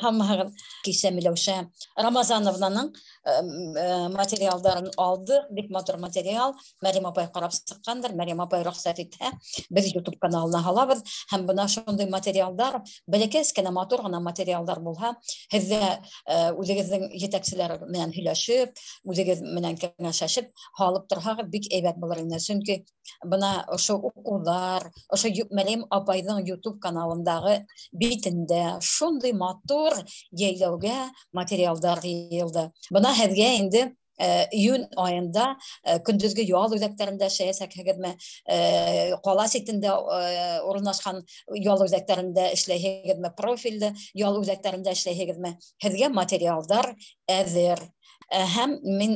Һаумыһығыҙ. Кисә Миләүшә Рамазановнаның материалдарын алдыҡ, бик матур материал. Мәрйәм апай ҡарап сыҡҡандыр, Мәрйәм апай рөхсәт итһә, беҙ YouTube каналына һалабыҙ. Һәм бына шундай материалдар, бәләкәс кенә матур ғына материалдар булһа, һеҙҙә үҙегеҙҙең етәкселәр менән һөйләшеп, үҙегеҙ менән кәңәшләшеп һалып торһағыҙ бик әйбәт булыр ине. Сөнки бына ошо уҡыуҙар, ошо Мәрйәм апайҙың YouTube каналындағы битендә шундай матур йәйләүгә материалдар йыйылды. Бына һеҙгә инде июнь айында көндөҙгө ял үҙәктәрендә эшләйәсәкһегеҙме, ҡала ситендә урынлашҡан ял үҙәктәрендә эшләйһегеҙме, профилле ял үҙәктәрендә эшләйһегеҙме, һеҙгә материалдар әҙер. Һәм мин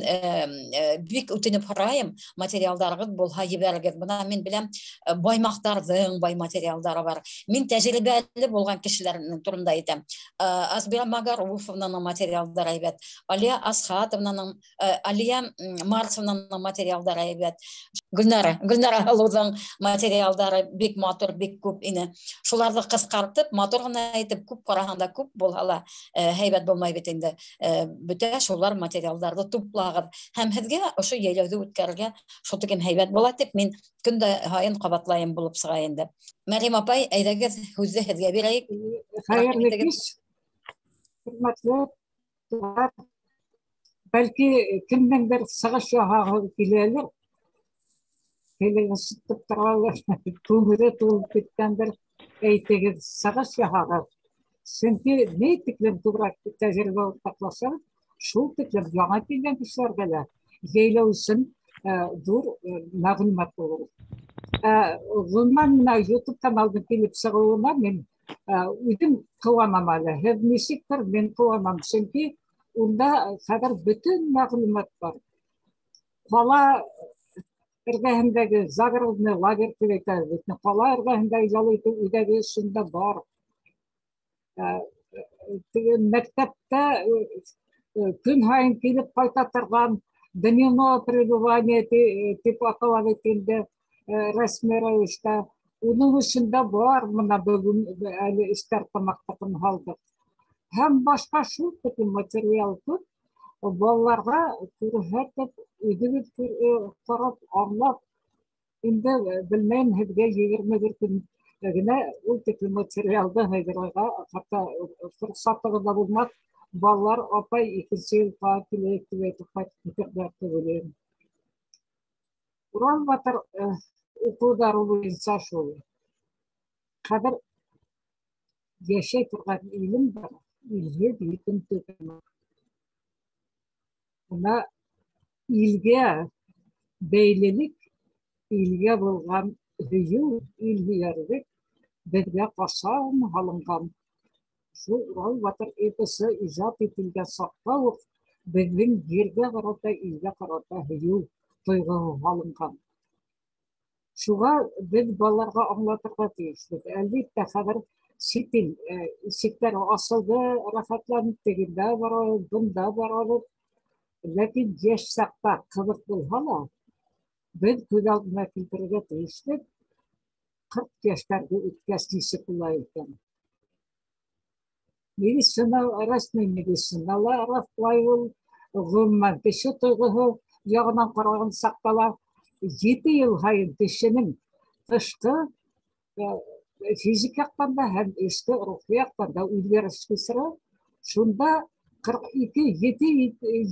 бик үтенеп һорайым, материалдарығыҙ булһа ебәрегеҙ. Бына мин беләм, баймаҡтарҙың бай материалдары бар. Мин тәжрибәле булған кешеләрҙең турында әйтәм. Азбира Магаруфовнаның материалдары әйбәт, Алия Асхатовнаның, Алия Марсовнаның материалдары әйбәт, Гөлнара Һылыуҙың материалдары бик матур, бик күп ине. Шуларҙы ҡыҫҡартып, матур ғына итеп, күп ҡараһаң да күп булһа ла, һәйбәт булмай бит инде. Бөтә шулар материалдарҙы туплағыҙ. Һәм һеҙгә ошо йәйләүҙе үткәрергә шул тиклем һәйбәт була тип мин көн дә һайын ҡабатлайым булып сыға инде. Мәрйәм апай, әйҙәгеҙ, һүҙҙе һеҙгә бирәйек. Хәйерле кис, хөрмәтле туғандар. Бәлки кемдеңдер сығыш яһағы киләлер. Телегеҙ сытып торалыр, күңеле тулып киткәндер. Әйтегеҙ, сығыш яһағыҙ. Сөнки ни тиклем күберәк тәжрибә уртаҡлашығыҙ, шул тиклем яңы килгән кешеләргә лә йәйләү өсөн ҙур мәғлүмәт булыр. Ғөмүмән, менә YouTube каналының килеп сығыуына мин үҙем ҡыуанам әле. Һеҙ нисектер, мин ҡыуанам, сөнки унда хәҙер бөтөн мәғлүмәт бар. Ҡала эргәһендәге загородный лагерь тип әйтәбеҙ бит. Ҡала эргәһендәге ял итеү үҙәге өсөн дә бар. Теге мәктәптә көн һайын килеп ҡайта торған дневное пребывание тип атала бит инде, рәсми рәүештә. Уның өсөн дә бар, бына бөгөн әле Эстәртамаҡтыҡын һалдыҡ. Һәм башҡа шул тиклем материал күп, балаларға күрһәтеп, үҙегеҙ ҡарап, аңлап, инде белмәйем, һеҙгә 21 көн генә ул тиклем материалды һыйҙырырға хатта форсатығыҙ ҙа булмаҫ. Балалар апай икенсе йылға киләйек тип әйтеп ҡайтып китерҙәр тип уйлайым. Урал батыр уҡыуҙары буйынса шул. Хәҙер йәшәй торған илем бар, илһеҙ етем түгел. Бына илгә бәйлелек, илгә булған һөйөү, ил һөйәрлек беҙгә ҡасан һалынған. Шул Урал батыр эпосы ижад ителгән саҡта уҡ беҙҙең ергә ҡарата, илгә ҡарата һөйөү тойғоһо һалынған. Шуға беҙ балаларға аңлатырға тейешбеҙ. Әлбиттә, хәҙер сит ил сиктәре асылды, рәхәтләнеп тегендә барабыҙ, бында барабыҙ. Ләкин йәш саҡта ҡыҙыҡ булһа ла, беҙ күҙ алдына килтерергә тейешбеҙ. 40 йәштәрҙе үткәс нисек була икән? Медицина, рәсми медицинала раҫлай ул, ғөмүмән кеше тойғоһо яғынан ҡараған саҡта ла 7 йыл һайын кешенең тышҡы, физик яҡтан да һәм эске рухи яҡтан да үҙгәреш кисерә. Шунда ҡырҡ ике, ете,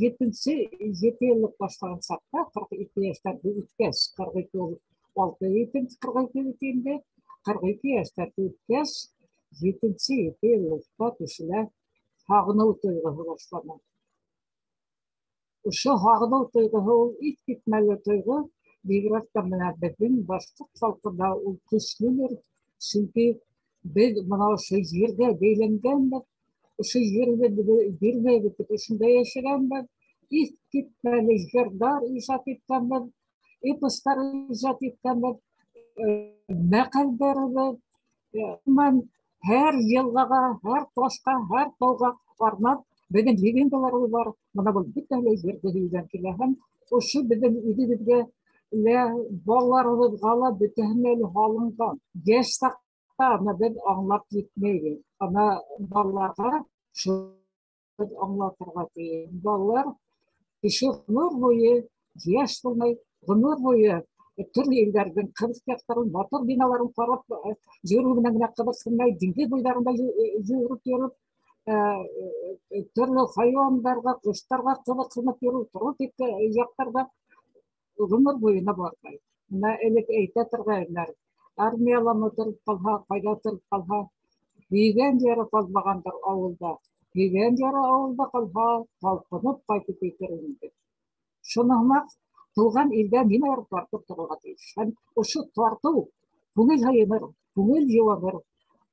етенсе, ете йыллыҡ башлаған саҡта, ҡырҡ ике йәштәрҙе үткәс, ҡырҡ ике ул алты етенсе, ҡырҡ ике бит инде, ҡырҡ ике йәштәрҙе үткәс, етенсе ете йыллыҡта кешеләр һағыныу тойғоһо башлана. Ошо һағыныу тойғоһо ул иҫ китмәле тойғо, бигерәк тә менә беҙҙең башҡорт халҡында ул көслөлөр, сөнки беҙ бына ошо ергә бәйләнгәнбеҙ, ошо ерҙе бирмәйбеҙ тип ошонда йәшәгәнбеҙ, иҫ китмәле йырҙар ижад иткәнбеҙ, эпостар ижад иткәнбеҙ, мәҡәлдәребеҙ, ғөмүмән, һәр йылғаға, һәр ташҡа, һәр тауға арнап беҙҙең легендалар бар. Бына был бөтә лә ерҙе һөйгән килә һәм ошо беҙҙең үҙебеҙгә лә, балаларыбыҙға ла бөтәһенә лә һалынған. Йәш саҡ Аны беҙ аңлап етмәйбеҙ. Ана балаларға шуны аңлатырға тейеш. Балалар кеше ғүмер буйы йәш булмай, ғүмер буйы төрлө илдәрҙең ҡыҙыҡ яҡтарын, матур биналарын ҡарап йөрөү менән генә ҡыҙыҡһынмай, диңгеҙ буйҙарында йөрөп йөрөп, төрлө хайуандарға, ҡоштарға ҡыҙыҡһынып йөрөү, тропик яҡтарҙа ғүмер буйына бармай. Бына элек әйтә торғайнылар, армияламы тороп ҡалһа, ҡайҙа тороп ҡалһа, һөйгән яры ҡалмағандыр ауылда. Һөйгән яры ауылда ҡалһа, талпынып ҡайтып китер инде. Шуның һымаҡ тыуған илдә нимәлер тартып торорға тейеш. Һәм ошо тартыу күңел һыйыныр, күңел йыуаныр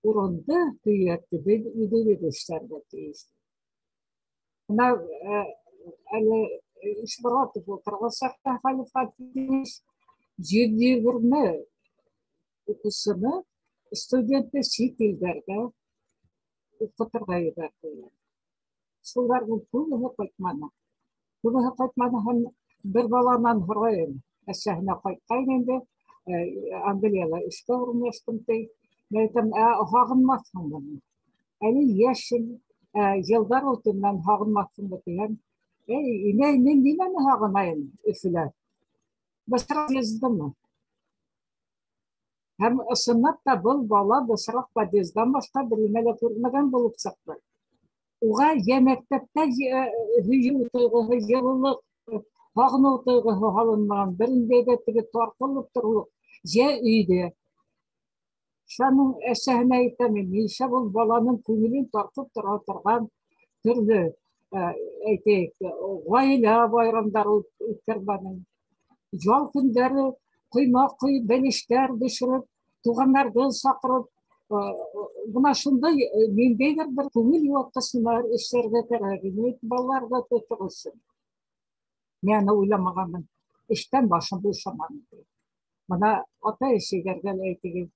урынды төйәкте беҙ үҙебеҙ эшләргә тейеш. Бына әле Ишморатов ултырған саҡта хәлифә тейеш 120 уҡыусыны студентты сит илдәргә уҡытырға ебәрҙеләр. Шуларҙың күбеһе ҡайтманы. Күбеһе ҡайтманы һәм бер баланан һорайым, әсәһенә ҡайтҡайны инде, Англияла эшкә урынлаштым ти. Мин әйтәм, ә һағынмаҫһыңмы? Әле йәшһең, йылдар үтеү һағынмаҫһыңмы тигән. Эй, инәй, мин нимәне һағынайым Өфөлә? Бысраҡ подъездымы? Һәм ысынлап та был бала бысраҡ подъездан башҡа бер нимә лә күрмәгән булып сыҡты. Уға йә мәктәптә һөйөү тойғоһо, йылылыҡ, һағыныу тойғоһо һалынмаған, бер ниндәй ҙә теге тартылып тороу, йә өйҙә. Шуның әсәһенә әйтәм, нишләп ул баланың күңелен тартып тора торған төрлө, әйтәйек, ғаилә байрамдары үткәрмәнең. Ял көндәре ҡоймаҡ ҡойоп, бәлештәр бешереп, туғандарҙы саҡырып, бына шундай ниндәйҙер бер күңел йыуатҡыс нәмәләр эшләргә кәрәк ине балаларҙы тотор өсөн. Мин аны уйламағанмын, эштән башым бушаманы. Бына ата-әсәйҙәргә лә әйтегеҙ,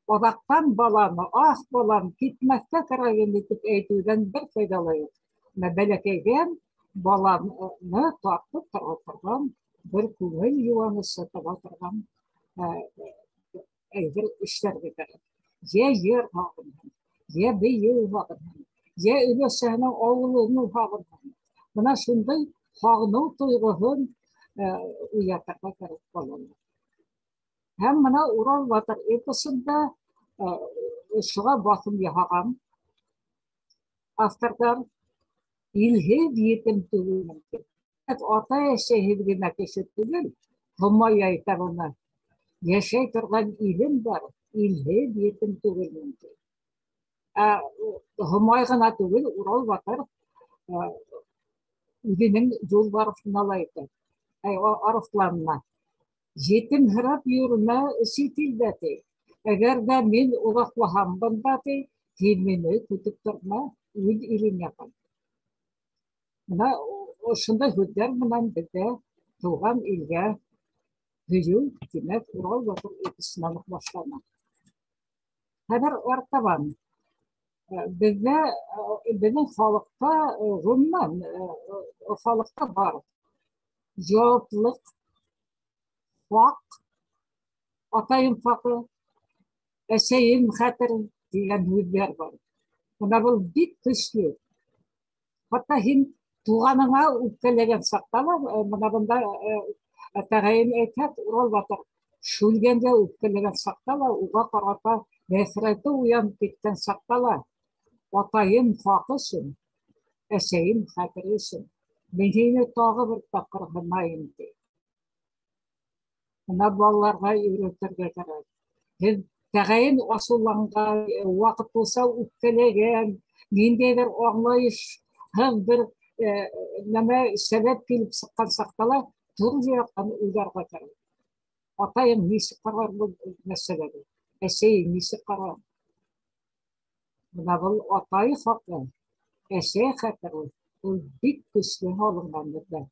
аҙаҡтан баланы, ах балам, китмәҫкә кәрәк ине тип әйтеүҙән бер файҙа ла юҡ. Бына бәләкәйҙән баланы тартып тора торған бер күңел йыуанысы таба торған әйбер эшләргә кәрәк. Йә ер һағынһын, йә бейеү һағынһын, йә өләсәһенең ауылын һағынһын. Бына шундай һағыныу тойғоһон уятырға кәрәк баланы. Һәм бына Урал батыр эпосында шуға баҫым яһаған авторҙар илһеҙ етем түгелмен тип. Ата-әсәһеҙ генә кеше түгел, Һомай әйтә быны. Йәшәй торған илем бар, илһеҙ етем түгелмен тип. Ә Һомай ғына түгел, Урал батыр үҙенең юлбарыҫына ла әйтә, арыҫланына. Етемһерәп йөрөмә сит илдә ти. Әгәр ҙә мин оҙаҡлаһам бында ти, һин мине көтөп торма, үҙ илеңә ҡайт. Бына ошондай һүҙҙәр менән беҙҙә тыуған илгә һөйөү, тимәк, Урал батыр эпосынан уҡ башлана. Хәҙер артабан беҙҙә, беҙҙең халыҡта, ғөмүмән, халыҡта бар яуаплыҡ, хаҡ, атайым хаҡы, әсәйем хәтере тигән һүҙҙәр бар. Бына был бик көслө. Хатта һин туғаныңа үпкәләгән саҡта ла, бына бында тәғәйен әйтһәк, Урал батыр Шүлгәнгә үпкәләгән саҡта ла, уға ҡарата нәфрәте уянып киткән саҡта ла, атайым хаҡы өсөн, әсәйем хәтере өсөн мин һине тағы бер тапҡыр һынайым ти. Бына балаларға өйрәтергә кәрәк. Һеҙ тәғәйен асыуланған ваҡыт булса үпкәләгән, ниндәйҙер аңлайышһыҙ бер нәмә сәбәп килеп сыҡҡан саҡта ла төрлө яҡтан уйларға кәрәк. Атайым нисек ҡарар был мәсьәләгә? Әсәйем нисек ҡарар? Бына был атай хаҡы, әсәй хәтере ул бик көслө һалынған беҙҙә.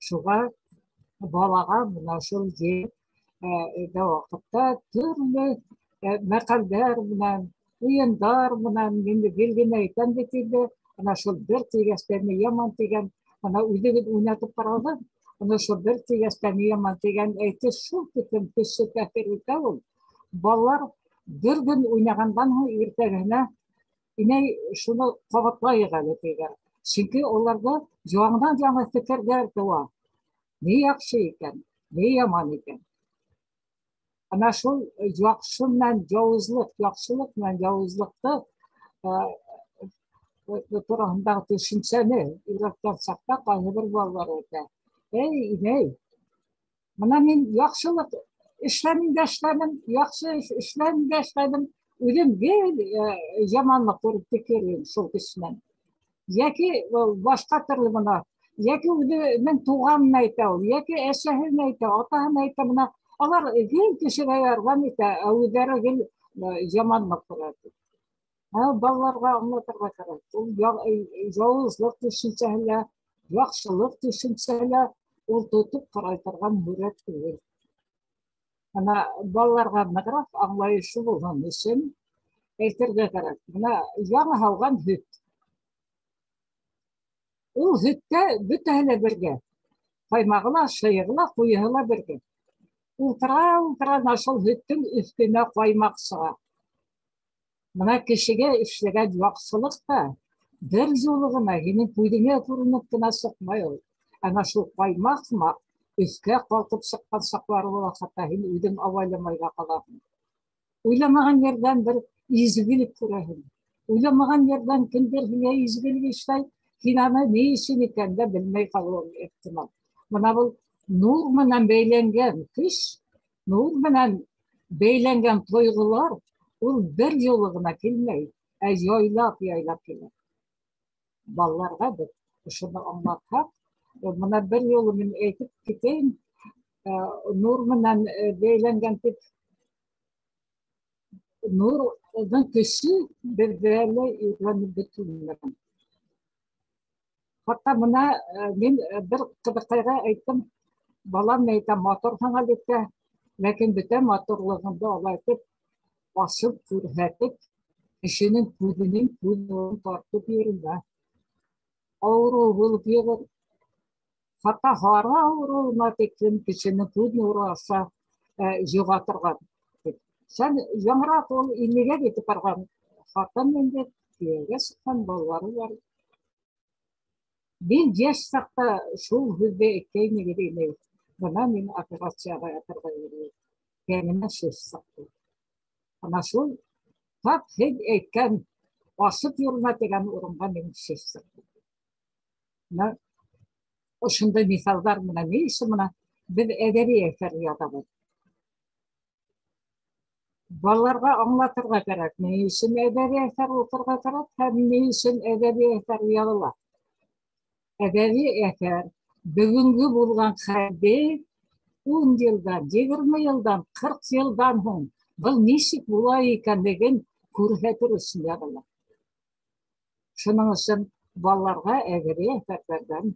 Шуға балаға бына шул ер ваҡытта төрлө мәҡәлдәр менән, уйындар менән, мин гел генә әйтәм бит инде, ана шул бер тигәс тәне яман тигән, ана үҙегеҙ уйнатып ҡарағыҙ, ана шул бер тигәс тәне яман тигән әйтеш шул тиклем көслө тәьҫир итә ул. Балалар Бер көн уйнағандан һуң иртәгеһенә инәй шуны ҡабатлайыҡ әле тиҙәр. Сөнки уларҙа яңынан-яңы фекерҙәр тыуа. Ни яҡшы икән, ни яман икән. Ана шул яҡшы менән яуызлыҡ, яҡшылыҡ менән яуызлыҡты тураһындағы төшөнсәне өйрәткән саҡта ҡайһы бер балалар әйтә: "Эй, инәй, бына мин яҡшылыҡ эшләнем дә эшләнем, яҡшы эшләнем дә эшләнем, үҙем гел яманлыҡ күреп тик йөрөйөм шул кешенән." Йәки башҡа төрлө бына, йәки үҙенең туғанын әйтә ул, йәки әсәһен әйтә, атаһын әйтә, бына алар гел кешегә ярҙам итә, ә үҙҙәре гел яманлыҡ күрә. Балаларға аңлатырға кәрәк. Ул яуызлыҡ төшөнсәһе лә, яҡшылыҡ төшөнсәһе лә ул тотоп ҡарай торған һүрәт түгел. Бына балаларға нығыраҡ аңлайышы булһын өсөн әйтергә кәрәк. Бына яңы һауған һөт. Ул һөттә бөтәһе лә бергә. Ҡаймағы ла, шыйығы ла, ҡуйыһы ла бергә. Ултыра-ултыра шул һөттөң өҫтөнә ҡаймаҡ сыға. Бына кешегә эшләгән яҡшылыҡ та бер юлы ғына һинең күҙеңә күренеп кенә сыҡмай ул. Ана шул ҡаймаҡ һымаҡ өҫкә ҡалҡып сыҡҡан саҡлары була, хатта һин үҙең абайламай ҙа ҡалаһың. Уйламаған ерҙән бер изгелек күрәһең. Уйламаған ерҙән кемдер һиңә изгелек эшләй, һин аны ни өсөн икәнен дә белмәй ҡалыуың ихтимал. Бына был нур менән бәйләнгән көс, нур менән бәйләнгән тойғолар ул бер юлы ғына килмәй, ә яйлап-яйлап килә. Балаларға беҙ ошоно аңлатһаҡ, бына бер юлы мин әйтеп китәйем, нур менән бәйләнгән тип, нурҙың көсө беҙҙә әле өйрәнеп бөтөлмәгән. Хатта бына мин бер ҡыҙыҡайға әйттем, балам, әйтәм, матурһың әлбиттә, ләкин бөтә матурлығыңды алай итеп асып күрһәтеп, кешенең күҙенең күҙ нурын тартып йөрөмә. Ауырыу булып йығыр. Хатта һары ауырыуына тиклем кешенең күҙ нуры аша йоға торған. Һәм яңыраҡ ул иллегә етеп барған хатын инде, кейәүгә сыҡҡан, балалары бар. Мин йәш саҡта шул һүҙҙе әйткәйнегеҙ ине. Бына мин операцияға ятырға йөрөйөм. Тәнемә шеш сыҡты. Ана шул тап һеҙ әйткән асып йөрөмә тигән урынға мин шеш сыҡты. Бына ошондай миҫалдар менән ни өсөн бына беҙ әҙәби әҫәр яҙабыҙ. Балаларға аңлатырға кәрәк, ни өсөн әҙәби әҫәр уҡырға кәрәк һәм ни өсөн әҙәби әҫәр яҙыла. Әҙәби әҫәр бөгөнгө булған хәлде 10 йылдан, 20 йылдан, 40 йылдан һуң был нисек була икәнлеген күрһәтер өсөн яҙыла. Шуның өсөн балаларға әҙәби әҫәрҙәрҙән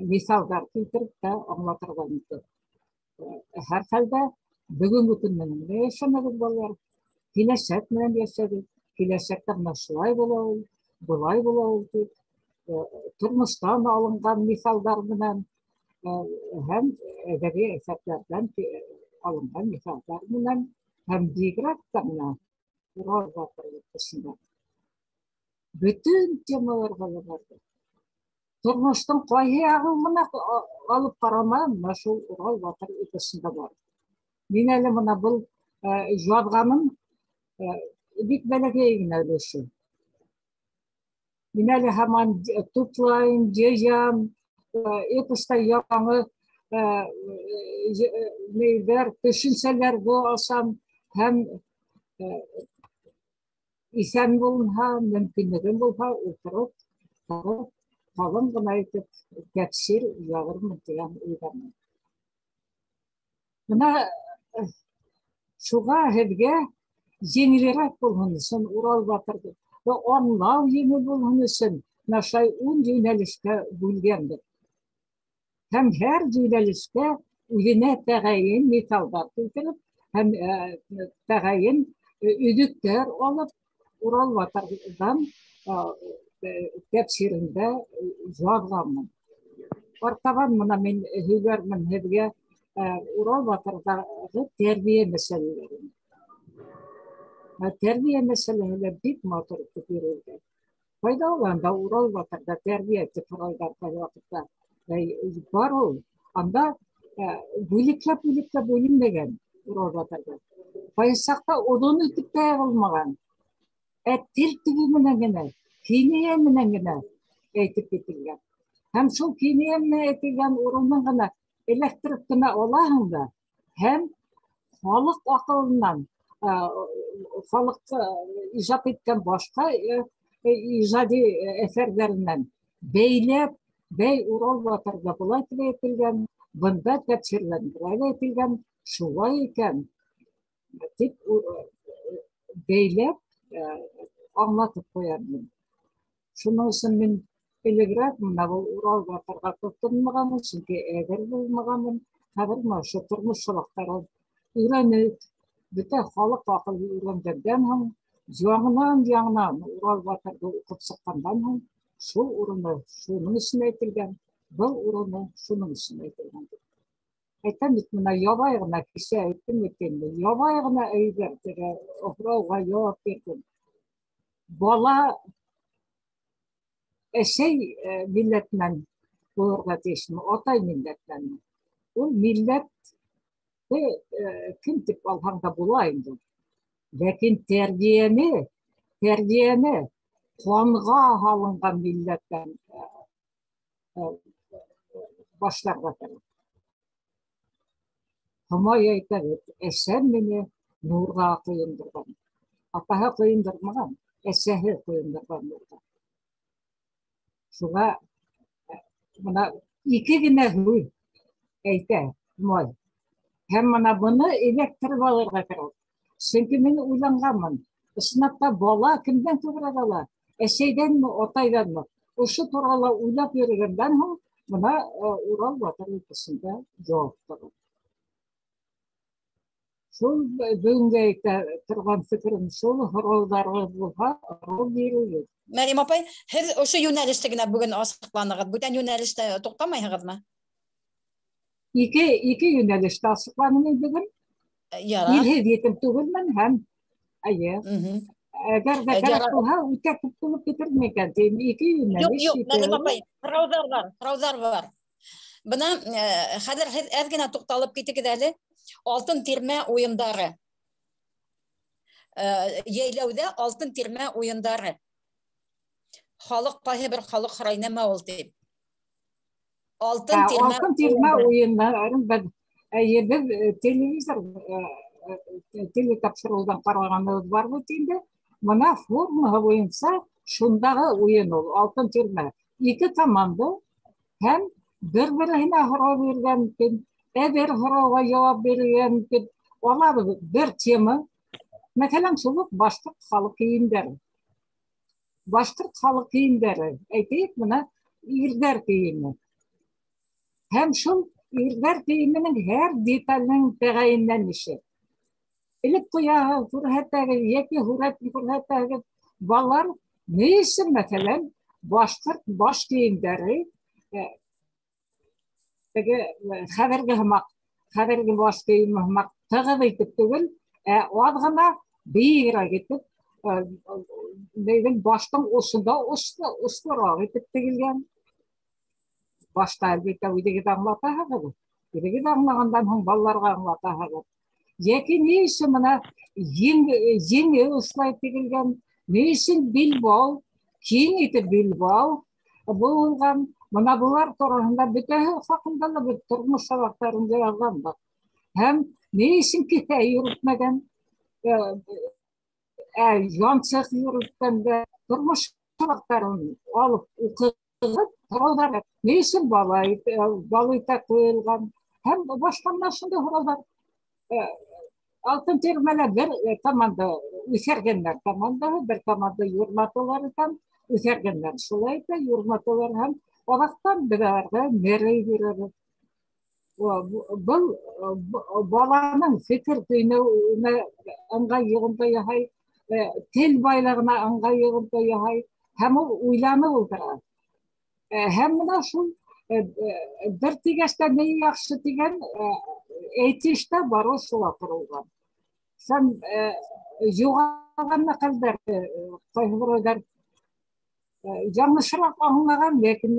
миҫалдар килтереп тә аңлатырға мөмкин. Һәр хәлдә бөгөнгө көн менән генә йәшәмәгеҙ, балалар, киләсәк менән йәшәгеҙ. Киләсәктә бына шулай була ул, былай була ул тип, тормоштан алынған миҫалдар менән һәм әҙәби әҫәрҙәрҙән алынған миҫалдар менән һәм бигерәк тә бына Урал батыр эпосында бөтөн темаларға ла барҙы. Тормоштоң ҡайһы яғын ғына алып ҡарама, бына шул Урал батыр эпосында бар. Мин әле бына был яҙғаным бик бәләкәй генә өлөшө. Мин әле һаман туплайым, йыям, эпоста яңы нейҙәр, төшөнсәләрҙе асам һәм иҫән булһа, мөмкинлегем булһа, ултырып, ҡалын ғына итеп тәфсир яҙырмын тигән уйҙамын. Бына шуға һеҙгә еңелерәк булһын өсөн Урал батырҙы аңлау еңел булһын өсөн бына шулай 10 йүнәлешкә бүлгәнбеҙ. Һәм һәр йүнәлешкә үҙенә тәғәйен миҫалдар килтереп һәм тәғәйен өҙөктәр алып Урал батырҙан тәфсирендә яҙғанмын. Артабан бына мин һөйләрмен һеҙгә Урал батырҙағы тәрбиә мәсьәләләрен. Тәрбиә мәсьәләһе лә бик матур итеп бирелгән. Ҡайҙа ул анда Урал батырҙа тәрбиә тип һорайҙар ҡайһы ваҡытта. Бар ул. Анда бүлекләп-бүлекләп бүленмәгән Урал батырҙа. Ҡайһы саҡта оҙон итеп тә яҙылмаған. Ә тел төбө менән генә, кинәйә менән генә әйтеп кителгән. Һәм шул кинәйә менән әйтелгән урынын ғына эләктереп кенә алаһың да, һәм халыҡ аҡылынан, халыҡ ижад иткән башҡа ижади әҫәрҙәренән бәйләп, бәй Урал батырҙа былай тип әйтелгән, бында тәфсирлән былай әйтелгән, шулай икән тип бәйләп аңлатып ҡуям мин. Шуның өсөн мин элегерәк бына был Урал батырға тотонмағанмын, сөнки әҙер булмағанмын. Хәҙер менә ошо тормош сабаҡтарын өйрәнеп, бөтә халыҡ аҡылын өйрәнгәндән һуң, яңынан-яңынан Урал батырҙы уҡып сыҡҡандан һуң, шул урыны шуның өсөн әйтелгән, был урыны шуның өсөн әйтелгән. Әйтәм бит, бына ябай ғына кисә әйттем бит инде, ябай ғына әйбер теге һорауға яуап бирҙем. Бала әсәй милләтенән булырға тейешме, атай милләтенәнме? Ул милләтте кем тип алһаң да була инде. Ләкин тәрбиәне ҡанға һалынған милләттән башларға кәрәк. Һомай әйтә бит, әсәм мине нурға ҡойондорған. Атаһы ҡойондормаған, әсәһе ҡойондорған нурға. Шуға бына ике генә һүҙ әйтә Һомай. Һәм бына быны эләктереп алырға кәрәк. Сөнки мин уйланғанмын. Ысынлап та бала кемдән күберәк ала? Әсәйҙәнме, атайҙанмы? Ошо турала уйлап йөрөгәндән һуң бына Урал батыр эпосында яуап таба. Шул бөгөнгә әйтә торған фекерем шул, һорауҙарығыҙ булһа, һорау бирегеҙ. Мәрйәм апай, һеҙ ошо йүнәлештә генә бөгөн асыҡланығыҙ, бүтән йүнәлештә туҡтамайһығыҙмы? Ике йүнәлештә асыҡланым мин бөгөн. Ярар. Ирһеҙ етем түгелмен һәм әйе. Әгәр ҙә кәрәк булһа, үтә күп булып китерме икән, тием, ике йүнәлеш. Юҡ, юҡ, Мәрйәм апай, һорауҙар бар, һорауҙар бар. Бына хәҙер һеҙ әҙ генә туҡталып китегеҙ әле. Алтын тирмә уйындары. Йәйләүҙә алтын тирмә уйындары. Халыҡ, ҡайһы бер халыҡ һорай, нәмә ул тип. Алтын тирмә Алтын тирмә уйындарын беҙ, әйе, беҙ телевизор, телетапшырыуҙан ҡарағаныбыҙ бар бит инде. Бына формаһы буйынса шундағы уйын ул, алтын тирмә. Ике команда һәм бер-береһенә һорау бирергә мөмкин, ә бер һорауға яуап бирергә мөмкин. Алар бер тема. Мәҫәлән, шул уҡ башҡорт халыҡ кейемдәре. Башҡорт халыҡ кейемдәре, әйтәйек, бына ирҙәр кейеме. Һәм шул ирҙәр кейеменең һәр деталенең тәғәйенләнеше. Элеп ҡуяһығыҙ, күрһәтәгеҙ, йәки һүрәтен күрһәтәгеҙ. Балалар ни өсөн, мәҫәлән, башҡорт баш кейемдәре, теге хәҙерге һымаҡ, хәҙерге баш кейеме һымаҡ тығыҙ итеп түгел, ә аҙ ғына бейегерәк итеп, нейҙең баштың осонда ослораҡ итеп тегелгән. Башта әлбиттә үҙегеҙ аңлатаһығыҙ. Үҙегеҙ аңлағандан һуң балаларға аңлатаһығыҙ. Йәки ни өсөн бына еңе ослай тегелгән, ни өсөн билбау, киң итеп билбау булған. Бына былар тураһында бөтәһе хаҡында ла беҙ тормош сабаҡтарында яҙғанбыҙ. Һәм ни өсөн киҫә йөрөтмәгән, янсыҡ йөрөткәндә тормош сабаҡтарын алып уҡығыҙ, һорауҙар ни өсөн бала итә ҡуйылған һәм башҡа менә шундай һорауҙар. Алтын тирмәлә бер команда үҫәргәндәр командаһы, бер команда юрматалар икән, үҫәргәндәр шулай итә, юрматалар һәм аҙаҡтан беҙ уларға мерей бирәбеҙ. Был баланың фекер төйнәүенә ыңғай йоғонто яһай, тел байлығына ыңғай йоғонто яһай һәм ул уйланып ултыра. Һәм бына шул бер тигәстә ни яҡшы тигән әйтештә бары шуға ҡоролған. Һәм юғары Юғалған мәҡәлдәр ҡайһы берәүҙәр яңылышыраҡ аңлаған, ләкин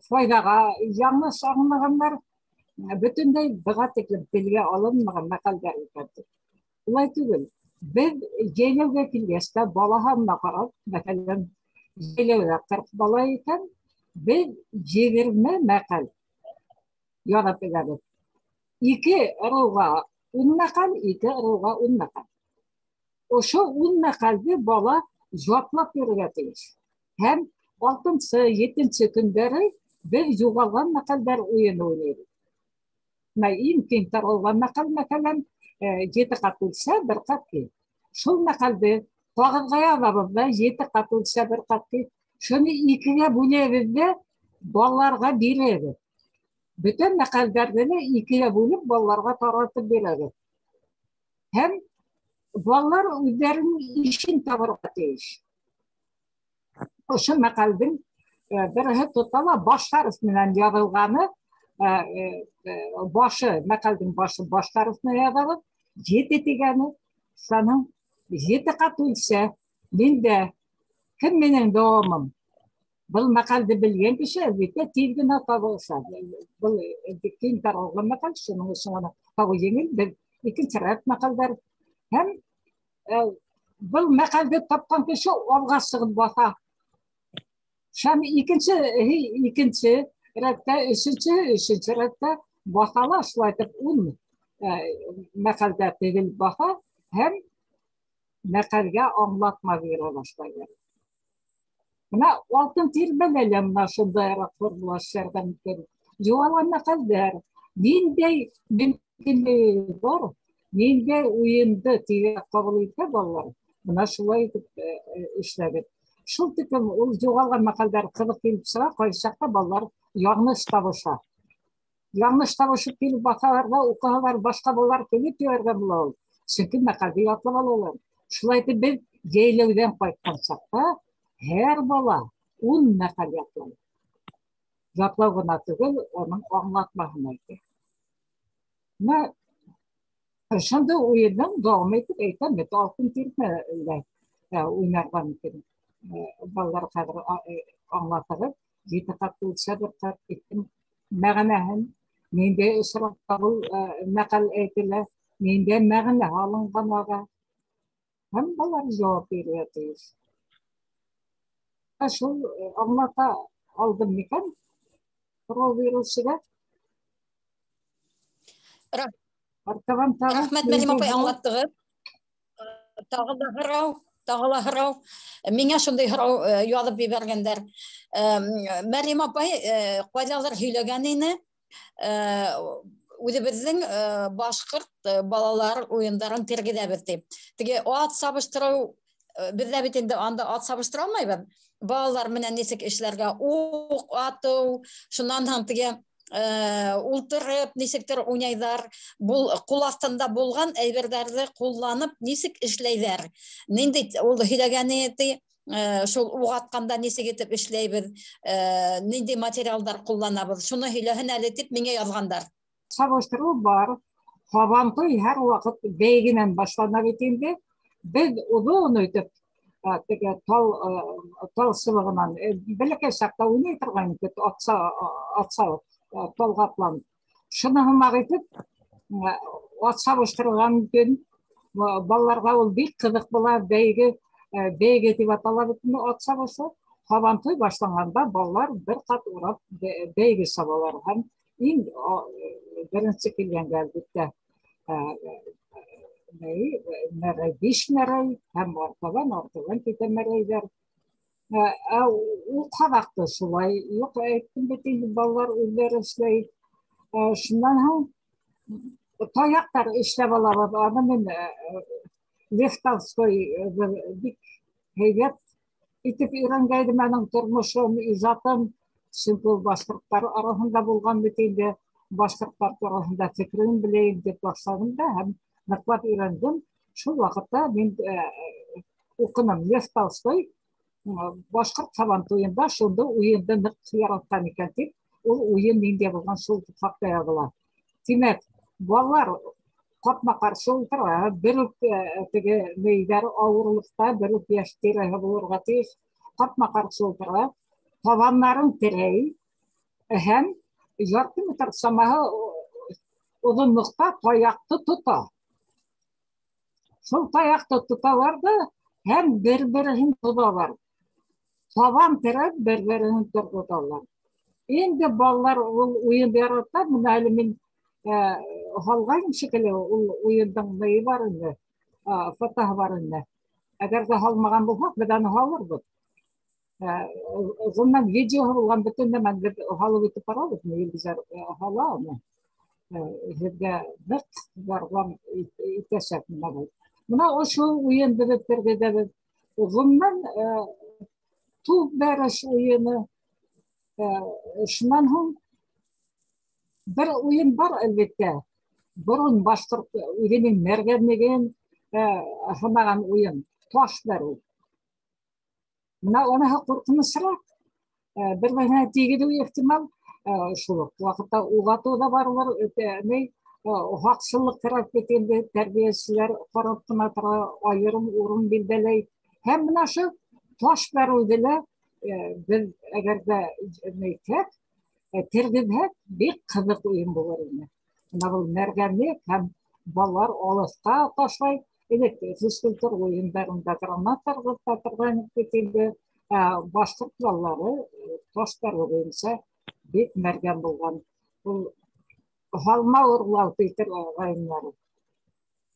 файҙаға яңылыш аңлағандар, бөтөнләй быға тиклем телгә алынмаған мәҡәлдәр икән. Улай түгел. Беҙ йәйләүгә килгәс тә бала һанына ҡарап, мәҫәлән, йәйләүҙә 40 бала икән, беҙ 20 мәҡәл яҙып эләбеҙ. 2 ырыуға 10 мәҡәл, 2 ырыуға 10 мәҡәл. Ошо 10 мәҡәлде бала ятлап йөрөргә тейеш. Һәм 6-нсы, 7-нсе көндәре беҙ юғалған мәҡәлдәр уйыны уйнайбыҙ. Бына иң киң таралған мәҡәл, мәҫәлән, 7 ҡат үлсә, 1 ҡат ки. Шул мәҡәлде ҡағыҙға яҙабыҙ ҙа, 7 ҡат үлсә, 1 ҡат ки. Шуны 2-гә бүләбеҙ ҙә балаларға бирәбеҙ. Бөтә мәҡәлдәрҙе лә 2-гә бүлеп балаларға таратып бирәбеҙ. Һәм балалар үҙҙәренең ишен табырға тейеш. Ошо мәҡәлдең береһе тота ла баш хәреф менән яҙылғаны, башы, мәҡәлдең башы баш хәреф менән яҙылып, 7 тигәне, шуның 7 ҡат үлсә, миндә кем минең дауамым? Был мәҡәлде белгән кеше әлбиттә тиҙ генә табылса. Был киң таралған мәҡәл, шуның өсөн уны табыу еңел. Беҙ икенсе рәт мәҡәлдәр. Һәм был мәҡәлде тапҡан кеше алға сығып баҫа. Һәм икенсе рәттә, өсөнсө рәттә баҫа ла, шулай итеп 10 мәҡәлдә теҙелеп баҫа һәм мәҡәлгә аңлатма бирә башлайҙар. Бына алтын тирмәлә лә бына шундайыраҡ формулаштырға мөмкин. Юғалған мәҡәлдәр ниндәй мөмкинлеге бар, ниндәй уйынды тиҙерәк ҡабул итә балалар, бына шулай итеп эшләбеҙ. Шул тиклем ул юғалған мәҡәлдәр ҡыҙыҡ килеп сыға, ҡайһы саҡта балалар яңылыш табыша. Яңылыш табышып килеп баҫалар ҙа, уҡыһалар, башҡа балалар килеп йөрөргә була ул. Сөнки мәҡәлде ятлап алалар. Шулай итеп беҙ йәйләүҙән ҡайтҡан саҡта һәр бала 10 мәҡәл ятлай. Ятлау ғына түгел, уның аңлатмаһын әйтә. Бына шундай уйындың дауам итеп әйтәм бит, алтын тирмәлә уйнарға мөмкин. Балалар хәҙер аңлатығыҙ, 7 ҡат үлсә, 1 ҡат киттем мәғәнәһен, ниндәй осраҡта был мәҡәл әйтелә, ниндәй мәғәнә алынған уға. Һәм балалар яуап бирергә тейеш. Шул аңлата алдым микән һорау биреүсегә? Артабан тағы Рәхмәт, Мәриям апай, аңлаттығыҙ. Тағы ла һорау, тағы ла һорау. Миңә шундай һорау яҙып ебәргәндәр. Мәриям апай ҡайҙалыр һөйләгән ине, үҙебеҙҙең башҡорт балалар уйындарын тергеҙәбеҙ тип. Теге ат сабыштырыу, беҙҙә бит инде анда ат сабыштыра алмайбыҙ. Балалар менән нисек эшләргә, уҡ атыу, шунан һәм теге ултырып нисектер уйнайҙар, бул ҡул аҫтында булған әйберҙәрҙе ҡулланып нисек эшләйҙәр. Ниндәй ул һөйләгәне ти, шул уҡ атҡанда нисек итеп эшләйбеҙ, ниндәй материалдар ҡулланабыҙ, шуны һөйләһен әле тип миңә яҙғандар. Сабыштырыу бар. Һабантуй һәр ваҡыт бәйгенән башлана бит инде. Беҙ оҙон итеп, теге тал сыбығынан, бәләкәй саҡта уйнай торған идек, атса, талға атланып. Шуны һымаҡ итеп, ат сабыштырырға мөмкин. Балаларға ул бик ҡыҙыҡ була, бәйге тип атала бит инде ат сабышы. Һабантуй башланғанда балалар бер ҡат урап бәйге сабалар һәм иң беренсе килгәнгә әлбиттә, мәрәй, 5 мәрәй һәм артабан китә мәрәйҙәр. Ә ул ҡаҙаҡты шулай юҡ, әйттем бит инде, балалар үҙҙәре эшләй. Шунан һуң таяҡтар эшләп алабыҙ. Аны мин, Лев Толстой, бик һәйбәт итеп өйрәнгәйнем аның тормошон, ижатын. Сөнки ул башҡорттар араһында булған бит инде, башҡорттар тураһында фекерен беләйем тип башланым да һәм ныҡлап өйрәндем. Шул ваҡытта мин уҡыным Лев Толстой башҡорт һабантуйында шунда уйынды ныҡ яратҡан икән тип, ул уйын ниндәй булған шул хаҡта яҙыла. Тимәк, балалар Ҡапма-ҡаршы ултыра, бер үк теге нейҙәр ауырлыҡта, бер үк йәш тирәһе булырға тейеш. Ҡапма-ҡаршы ултыра, табаннарын терәй һәм ярты метр самаһы оҙонлоҡта таяҡты тота. Шул таяҡты тоталар ҙа һәм бер-береһен тоталар. Табан терәп бер-береһен тоталар. Инде балалар ул уйынды ярата. Бына әле мин һалғайным шикелле, ул уйындың нейе бар инде, фотоһы бар инде. Әгәр ҙә һалмаған булһаҡ, беҙ аны һалырбыҙ. Ғөмүмән, видеоһы булған бөтөн нәмәне беҙ һалып итеп барабыҙ, Илгизәр һала уны. Һеҙгә ныҡ ярҙам итәсәк бына был. Бына ошо уйынды беҙ тергеҙәбеҙ. Ғөмүмән, туп бәреш уйыны. Шунан һуң бер уйын бар, әлбиттә. Борон башҡорт үҙенең мәргәнлеген һынаған уйын. Таш бәреү. Бына уныһы ҡурҡынысыраҡ. Бер-береһенә тейгеҙеү ихтимал. Шул уҡ ваҡытта уҡ атыу ҙа барҙыр. Һаҡсыллыҡ кәрәк бит инде, тәрбиәселәр ҡарап ҡына тора, айырым урын билдәләй. Һәм бына ошо таш бәреүҙе лә беҙ әгәр ҙә әйтһәк, тергеҙһәк, бик ҡыҙыҡ уйын булыр ине. Бына был мәргәнлек һәм балалар алыҫҡа ташлай. Элек физкультура уйындарында граната ырғыта торған бит инде. Башҡорт балалары таш бәреү буйынса бик мәргән булған. Ул һалма урлау тей торғайнылар.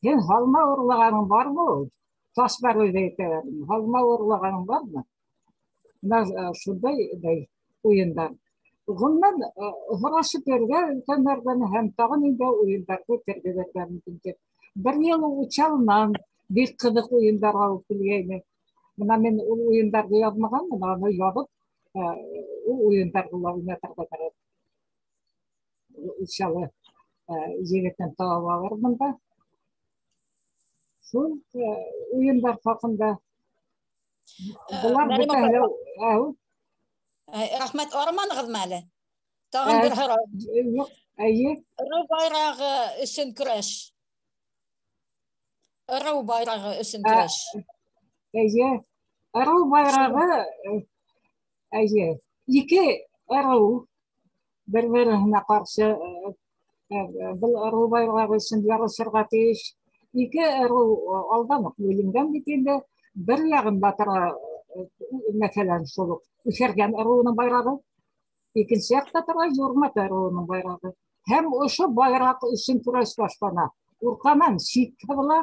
Һин һалма урлағаның бармы ул? Таш бәреүҙе әйтәләр. Һалма урлағаның бармы? Бына шундай уйындар. Ғөмүмән, һорашып йөргә өлкәндәрҙән һәм тағын инде уйындарҙы тергеҙергә мөмкин. Бер йыл Учалынан бик ҡыҙыҡ уйындар алып килгәйне. Бына мин ул уйындарҙы яҙмағанмын, аны яҙып, ул уйындарҙы ла уйнатырға кәрәк. Учалы егетен табып алырмын да. Шул уйындар хаҡында. Былар бөтәһе лә, әү. Рәхмәт, арыманығыҙмы әле? Тағын бер һорау. Юҡ, әйе. Ырыу байрағы өсөн көрәш. Ырыу байрағы өсөн көрәш. Әйе. Ырыу байрағы, әйе. Ике ырыу бер-береһенә ҡаршы, был ырыу байрағы өсөн ярышырға тейеш. Ике ырыу алдан уҡ бүленгән бит инде. Бер яғында тора, мәҫәлән, шул уҡ Үҫәргән ырыуының байрағы, икенсе яҡта тора Юрмат ырыуының байрағы. Һәм ошо байраҡ өсөн көрәш башлана. Уртанан сит һыҙыла.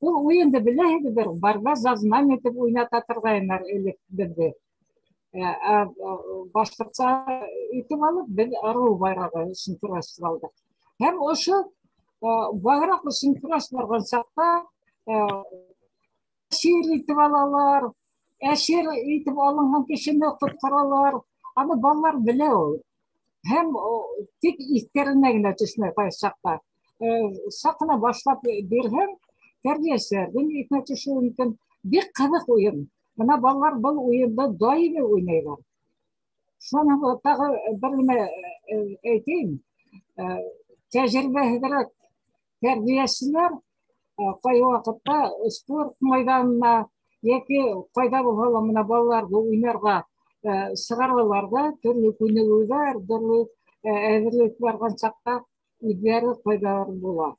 Ул уйынды беләһегеҙҙер, борьба за знамя тип уйната торғайнылар элек беҙҙе. Башҡортса итеп алып, беҙ ырыу байрағы өсөн көрәш алдыҡ. Һәм ошо байраҡ өсөн көрәш барған саҡта әсир итеп алалар, әсир итеп алынған кешене ҡотҡаралар. Аны балалар белә ул. Һәм тик иҫтәренә генә төшмәй ҡайһы саҡта. Саҡ ҡына башлап бирһәң, тәрбиәселәрҙең иҫенә төшөүе мөмкин. Бик ҡыҙыҡ уйын. Бына балалар был уйынды даими уйнайҙар. Шуны тағы бер нәмә әйтәйем. Тәжрибәһеҙерәк тәрбиәселәр ҡайһы ваҡытта спорт майҙанына йәки ҡайҙа булһа ла бына балаларҙы уйнарға сығаралар ҙа, төрлө күнегеүҙәр, төрлө әҙерлек барған саҡта үҙҙәре ҡайҙалыр була.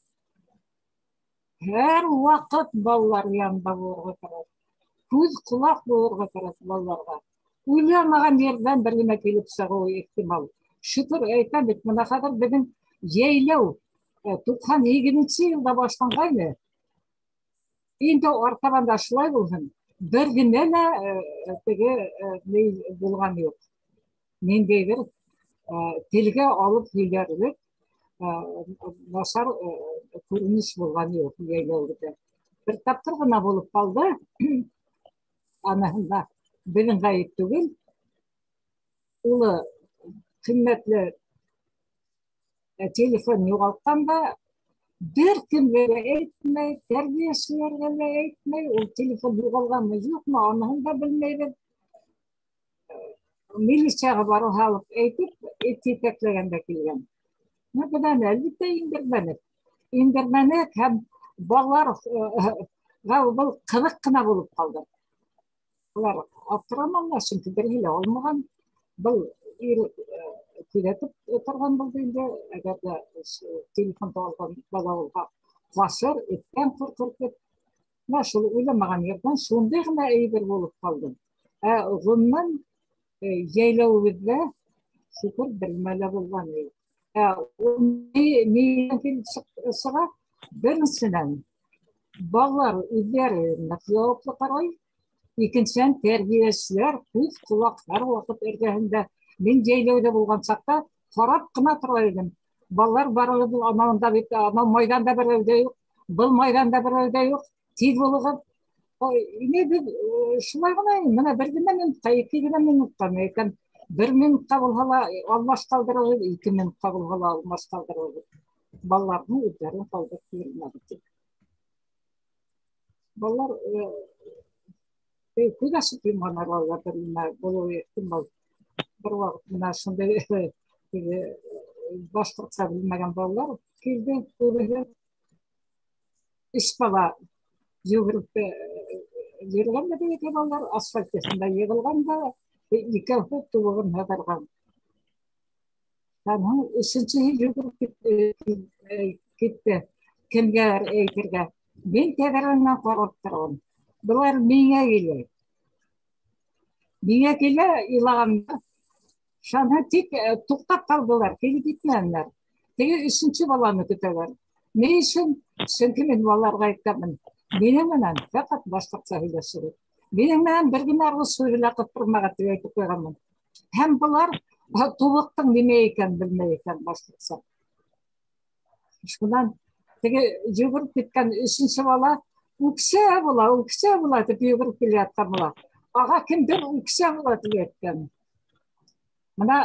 Һәр ваҡыт балалар янында булырға кәрәк. Күҙ ҡолаҡ булырға кәрәк балаларға. Уйламаған ерҙән бер нәмә килеп сығыуы ихтимал. Шөкөр әйтәм бит, бына хәҙер беҙҙең йәйләү 98-нсе йылда башланғайны. Инде артабан да шулай булһын. Бер генә лә теге ни булған юҡ. Ниндәйҙер телгә алып һөйләрлек насар күренеш булған юҡ йәйләүҙә. Бер тапҡыр ғына булып ҡалды. Аныһында беҙҙең ғәйеп түгел. Улы ҡиммәтле телефон юғалтҡан да бер кемгә лә әйтмәй, тәрбиәселәргә лә әйтмәй, ул телефон юғалғанмы, юҡмы, аныһын да белмәйбеҙ. Милицияға барып һалып әйтеп, эт етәкләгән дә килгән. Бынан әлбиттә индермәнек. Индермәнек һәм балалар был ҡыҙыҡ ҡына булып ҡалды. Улар аптыраманылар, сөнки береһе лә алмаған. Был ир күҙәтеп торған булды инде. Әгәр ҙә телефонды алған бала булһа, ҡасыр, эттән ҡурҡыр тип. Менә шул уйламаған ерҙән шундай ғына әйбер булып ҡалды. Ә ғөмүмән йәйләүебеҙҙә шөкөр бер нәмә лә булған юҡ. Ә ул ниҙән килеп сыға? Беренсенән, балалар үҙҙәре ныҡ яуаплы ҡарай. Икенсенән, тәрбиәселәр күҙ ҡолаҡ һәр ваҡыт эргәһендә. Мин йәйләүҙә булған саҡта ҡарап ҡына тора инем. Балалар барығыҙ анауында бит, анау майҙанда берәү ҙә юҡ, был майҙанда берәү ҙә юҡ, тиҙ булығыҙ. Ине беҙ шулай ғына, бына бер генә минутҡа, ике генә минутҡа, икән бер минутҡа булһа ла алмаш ҡалдырығыҙ, 2 минутҡа булһа ла алмаш ҡалдырығыҙ. Балаларҙың үҙҙәрен ҡалдырып йөрөмәгеҙ. Балалар күҙ асып йомған арала бер нимә булыуы ихтимал. Бер ваҡыт бына шундай теге башҡортса белмәгән балалар килде, күбеһе. 3 бала йүгереп йөрөгән дә бит балалар асфальт өҫтөндә йығылған да, икәүһе тубығын һыҙырған. Һәм һуң өсөнсөһө йүгереп китте. Кемгәлер әйтергә. Мин тәҙрәнән ҡарап торам. Былар миңә килә. Миңә килә илағанда. Шунда тик туҡтап ҡалдылар, килеп етмәнеләр. Теге өсөнсө баланы көтәләр. Ни өсөн? Сөнки мин балаларға әйткәнмен. Минең менән фәҡәт башҡортса һөйләшегеҙ. Минең менән бер генә рус һүҙе лә ҡыптырмағыҙ тип әйтеп ҡуйғанмын. Һәм былар тубыҡтың нимә икәнен белмәй икән башҡортса. Шунан теге йүгереп киткән өсөнсө бала үксә була, үксә була тип йүгереп килә ятҡан була. Аға кемдер үксә була тип әйткән. Бына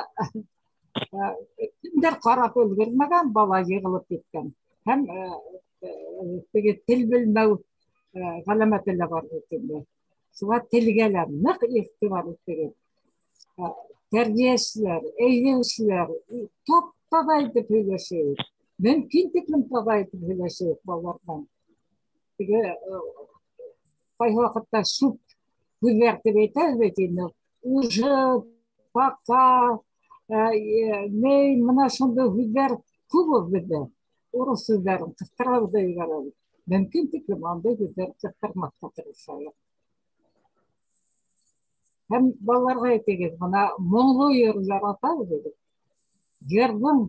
кемдер ҡарап өлгөрмәгән, бала йығылып киткән. Һәм теге тел белмәү ғәләмәте лә бар бит инде. Шуға телгә лә ныҡ иғтибар итегеҙ. Тәрбиәселәр, әйҙәүселәр тап-таҙа итеп һөйләшегеҙ. Мөмкин тиклем таҙа итеп һөйләшегеҙ балалар менән. Теге ҡайһы ваҡытта сүп һүҙҙәр тип әйтәбеҙ бит инде. Уже, пока, ней, бына шундай һүҙҙәр күп ул беҙҙә. Урыҫ һүҙҙәрен ҡыҫтырабыҙ да ебәрәбеҙ. Мөмкин тиклем андай һүҙҙәр ҡыҫтырмаҫҡа тырышайыҡ. Һәм балаларға әйтегеҙ, бына моңло йыр яратабыҙ бит. Йырҙың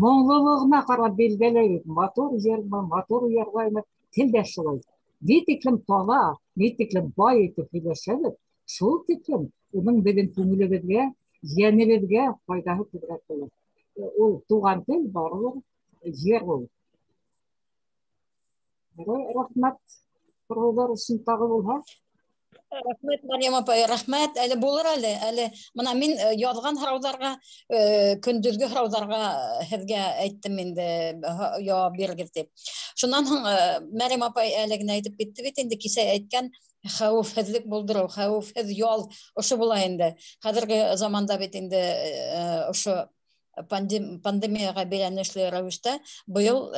моңлолоғона ҡарап билдәләйбеҙ. Матур йырмы, матур йырлаймы, тел дә шулай. Ни тиклем таҙа, ни тиклем бай итеп һөйләшәбеҙ, шул тиклем уның беҙҙең күңелебеҙгә, йәнебеҙгә файҙаһы күберәк була. Ул туған тел барыбер йыр ул. Рәхмәт, һорауҙар өсөн тағы булһа. Рәхмәт, Мәрйәм апай, рәхмәт. Әле булыр әле, әле бына мин яҙған һорауҙарға, көндөҙгө һорауҙарға һеҙгә әйттем инде, яуап бирегеҙ тип. Шунан һуң Мәрйәм апай әле генә әйтеп китте бит инде, кисә әйткән хәүефһеҙлек булдырыу, хәүефһеҙ ял ошо була инде. Хәҙерге заманда бит инде ошо пандемияға бәйләнешле рәүештә быйыл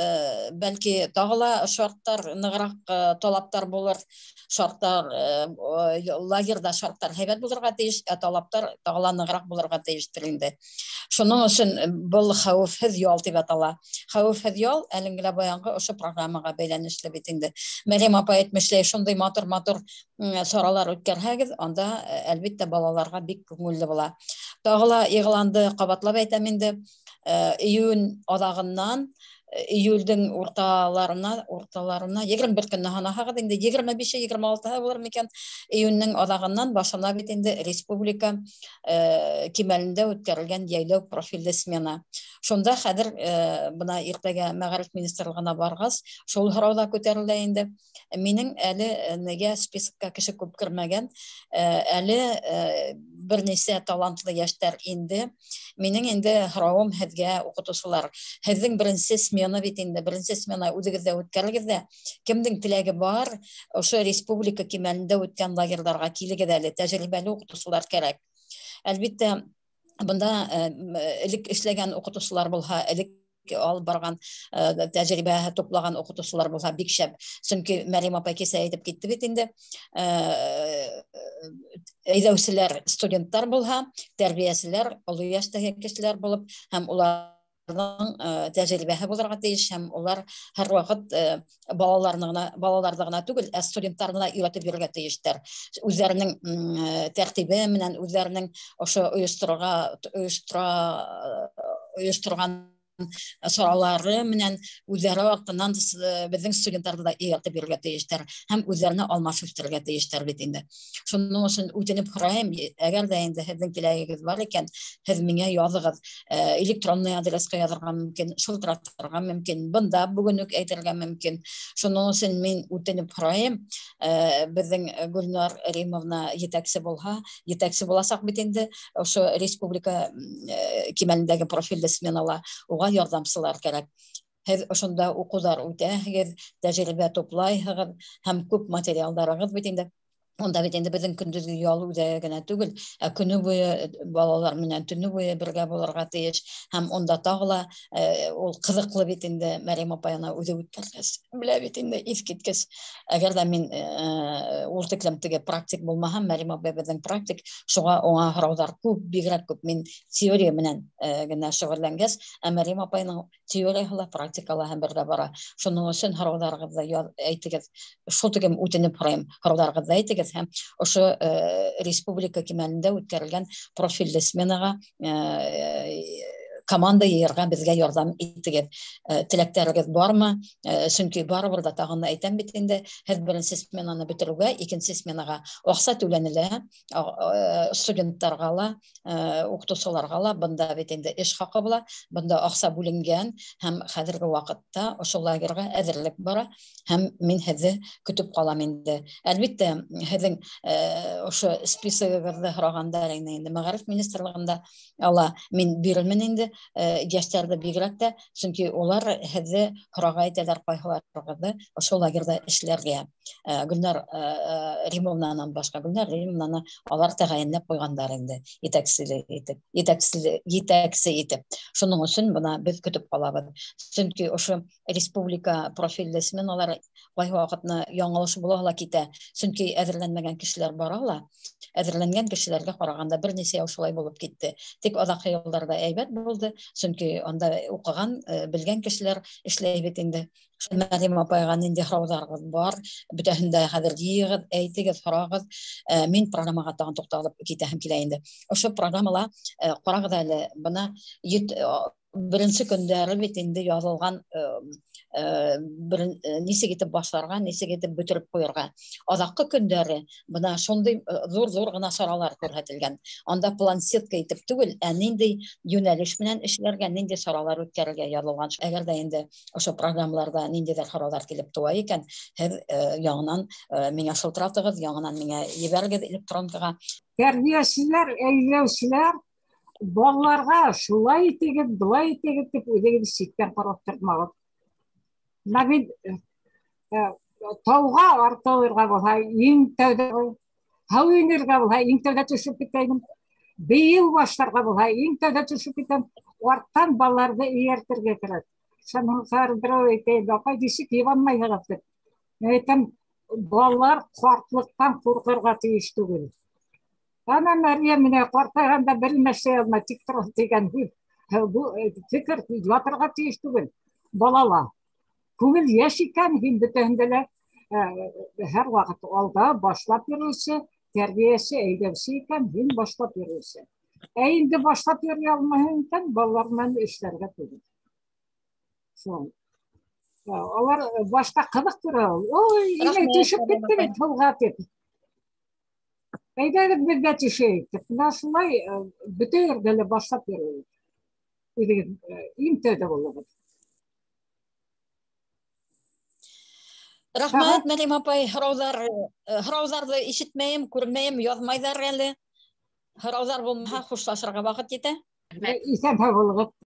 бәлки тағы ла шарттар нығыраҡ, талаптар булыр, шарттар, лагерҙа шарттар һәйбәт булырға тейеш, ә талаптар тағы ла нығыраҡ булырға тейештер инде. Шуның өсөн был хәүефһеҙ ял тип атала. Хәүефһеҙ ял әлеге лә баянғы ошо программаға бәйләнешле бит инде. Мәрйәм апай әйтмешләй, шундай матур-матур саралар үткәрһәгеҙ, анда әлбиттә балаларға бик күңелле була. Тағы ла иғланды ҡабатлап әйтәм инде, июнь аҙағынан, июлдең урталарына, 21 көнне һанаһағыҙ инде, егерме бише, егерме алтыһы булыр микән, июньнең аҙағынан башлана бит инде республика кимәлендә үткәрелгән йәйләү профилле смена. Шунда хәҙер бына иртәгә мәғариф министрлығына барғас, шул һорау ҙа күтәрелә инде. Минең әле нигә списокка кеше күп кермәгән, әле бер нисә талантлы йәштәр инде. Минең инде һорауым һеҙгә, уҡытыусылар, һеҙҙең беренсе смена бит инде, беренсе смена үҙегеҙҙә үткәрегеҙ ҙә, кемдең теләге бар, ошо республика кимәлендә үткән лагерҙарға килегеҙ әле, тәжрибәле уҡытыусылар кәрәк. Әлбиттә, бында элек эшләгән уҡытыусылар булһа, элек Алып барған, тәжрибә туплаган укытучылар булһа бик шәп. Сөнки Мәрьям апай кисә әйтеп китте бит инде, әйҙәүселәр студенттар булһа, тәрбиәселәр оло йәштәге кешеләр булып, һәм уларҙың тәжрибәһе булырға тейеш, һәм улар һәр ваҡыт балаларҙы ғына түгел, ә студенттарҙы ла өйрәтеп йөрөргә тейештәр. Үҙҙәренең тәртибе менән, үҙҙәренең ошо ойошторған саралары менән үҙҙәре артынан беҙҙең студенттарҙы да эйәртеп йөрөргә тейештәр һәм үҙҙәренә алмаш үҫтерергә тейештәр бит инде. Шуның өсөн үтенеп һорайым, әгәр ҙә инде һеҙҙең теләгегеҙ бар икән, һеҙ миңә яҙығыҙ, электронный адресҡа яҙырға мөмкин, шылтыратырға мөмкин, бында бөгөн үк әйтергә мөмкин. Шуның өсөн мин үтенеп һорайым, беҙҙең Гөлнар Римовна етәксе булһа, етәксе буласаҡ бит инде, ошо республика кимәлендәге профилле сменала уға ярҙамсылар кәрәк. Һеҙ ошонда уҡыуҙар үтәһегеҙ, тәжрибә туплайһығыҙ һәм күп материалдарығыҙ бит инде. Унда бит инде беҙҙең көндөҙгө ял үҙәге генә түгел, ә көнө буйы балалар менән төнө буйы бергә булырға тейеш. Һәм унда тағы ла ул ҡыҙыҡлы бит инде, Мәрьям апай ана үҙе үткәргәс белә бит инде, иҫ киткес. Әгәр ҙә мин ул тиклем теге практик булмаһам, Мәрьям апай беҙҙең практик, шуға уңа һорауҙар күп, бигерәк күп. Мин теория менән генә шөғөлләнгәс, ә Мәрьям апайның теорияһы ла, практика ла һәм бергә бара. Шуның өсөн һорауҙарығыҙҙы әйтегеҙ, шул тиклем үтенеп һорайым, һорауҙарығыҙҙы әйтегеҙ. Һәм ошо республика кимәлендә үткәрелгән профилле сменаға команда йыйырға беҙгә ярҙам итегеҙ. Теләктәрегеҙ бармы? Сөнки барыбер ҙа тағын да әйтәм бит инде, һеҙ беренсе сменаны бөтөрөүгә, икенсе сменаға аҡса түләнелә, студенттарға ла, уҡытыусыларға ла бында бит инде эш хаҡы була, бында аҡса бүленгән һәм хәҙерге ваҡытта ошо лагерға әҙерлек бара һәм мин һеҙҙе көтөп ҡалам инде. Әлбиттә, һеҙҙең ошо списогығыҙҙы һорағандар инде Мәғариф министрлығында ала мин бирермен инде, йәштәрҙе бигерәк тә, сөнки улар һеҙҙе һорарға итәләр ҡайһыларығыҙҙы ошо лагерҙа эшләргә. Гөлнар Римовнанан башҡа Гөлнар Римовнаны алар тәғәйенләп ҡуйғандар инде етәксе итеп. Шуның өсөн бына беҙ көтөп ҡалабыҙ. Сөнки ошо республика профилле сменалар ҡайһы ваҡытны яңылыш була ла китә. Сөнки әҙерләнмәгән кешеләр бара ла, әҙерләнгән кешеләргә ҡарағанда бер нисә йыл шулай булып китте. Тик аҙаҡ йылдарҙа әйбәт булды, сөнки анда уҡыған, белгән кешеләр эшләй бит инде. Мәрьям апайға ниндәй һорауҙарығыҙ бар, бөтәһен дә хәҙер йыйығыҙ, әйтегеҙ, һорағыҙ. Мин программаға тағын туҡталып китәһем килә инде. Ошо программала, ҡарағыҙ әле, бына беренсе көндәре бит инде яҙылған, нисек итеп башларға, нисек итеп бөтөрөп ҡуйырға. Аҙаҡҡы көндәре бына шундай ҙур-ҙур ғына саралар күрһәтелгән. Анда планшетка итеп түгел, ә ниндәй йүнәлеш менән эшләргә, ниндәй саралар үткәрергә яҙылған. Әгәр ҙә инде ошо программаларҙа ниндәйҙер һорауҙар килеп тыуа икән, һеҙ яңынан миңә шылтыратығыҙ, яңынан миңә ебәрегеҙ электронкаға. Тәрбиәселәр, әйҙәүселәр балаларға шулай итегеҙ, былай итегеҙ тип үҙегеҙ ситтән ҡарап тормағыҙ. Бына мин тауға артылырға булһа, иң тәүҙә, һыу инергә булһа, иң тәүҙә төшөп китәйем. Бейеү башларға булһа, иң тәүҙә төшөп китәм. Арттан балаларҙы эйәртергә кәрәк. Шунан берәү әйтә, апай, нисек йыбанмайһығыҙ тип. Мин әйтәм, балалар ҡартлыҡтан ҡурҡырға тейеш түгел. Ана Мәрйәм менә ҡартайғанда бер нәрсә алмай, тик тора тигән һүҙ. Бу фекер ятырға тейеш түгел. Балала. Күңел йәш икән, һин бөтәһендә лә һәр ваҡыт алда башлап йөрөүсе, тәрбиәсе, әйҙәүсе икән, һин башлап йөрөүсе. Ә инде башлап йөрөй алмайһың икән, балалар менән эшләргә түгел. Шул. Алар башта ҡыҙыҡ тора ул. Ой, инәй төшөп китте бит һыуға тип. Әйҙәгеҙ беҙгә төшәйек тип. Бына шулай бөтә ерҙә лә башлап йөрөйбөҙ. Үҙегеҙ иң тәүҙә булығыҙ. Рәхмәт, Мәрьям апай, һорауҙарҙы ишетмәйем, күрмәйем, яҙмайҙар әле. Һорауҙар булмаһа, хушлашырға ваҡыт етә. Иҫән һау булығыҙ.